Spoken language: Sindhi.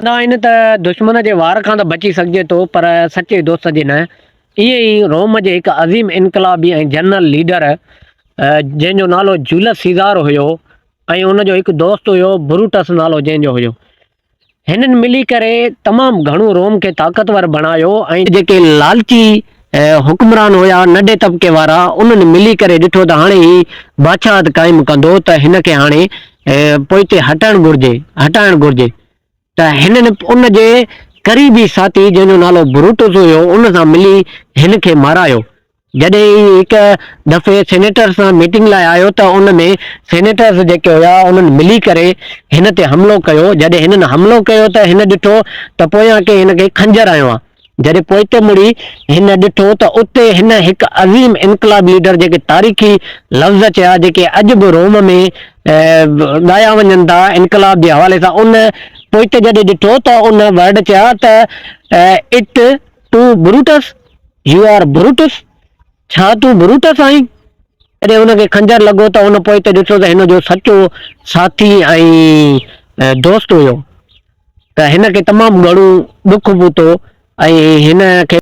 چوندا آهن ته دشمن جي وار کان ته بچي سگهجي ٿو پر سچي دوست جي نه. ائين ئي روم جي هڪ عظيم انقلابي ۽ جنرل ليڊر جنهن جو نالو جولس سيزار هيو ۽ ان جو هڪ دوست هيو بروٽس نالو جنهن جو هيو. هنن ملي ڪري تمام گهڻو روم کي طاقتور بڻايو ۽. جيڪي لالچي حڪمران هيا ننڍي طبقي وارا انهن ملي ڪري ڏٺو ته هاڻي هي بادشاهت قائم ڪندو ته هن کي هاڻي پوئتي هٽڻ گهرجي، هٽائڻ گهرجي ته هنن ان جي قريبي ساٿي جنهن جو نالو بروٽس هيو ان سان ملي هن کي مارايو. جڏهن هي هڪ دفعي سينيٽرز سان ميٽنگ لاء آيو ته ان ۾ سينيٽرز جيڪي هيا انهن ملي ڪري هن تي حملو ڪيو، جڏهن هنن حملو ڪيو ته هن ڏٺو ته پويان ڪنهن هن کي خنجر هنيو آهي. جڏهن پوئتي مڙي هن ڏٺو ته اتي هن هڪ عظيم انقلاب ليڊر جيڪي تاريخي لفظ چيا جيڪي اڄ به روم ۾ ڳايا وڃن ٿا انقلاب جي حوالي سان ان پوئتي جڏهن ڏٺو ته ان ورڊ چيا ته it to Brutus you are Brutus ڇا تون بروٽس آهين؟ جڏهن هن کي خنجر لڳو ته هن پوئتي ڏٺو ته هن جو سچو ساٿي ۽ دوست هيو ته هن کي تمام گهڻو ڏک پهتو ۽ هن کي.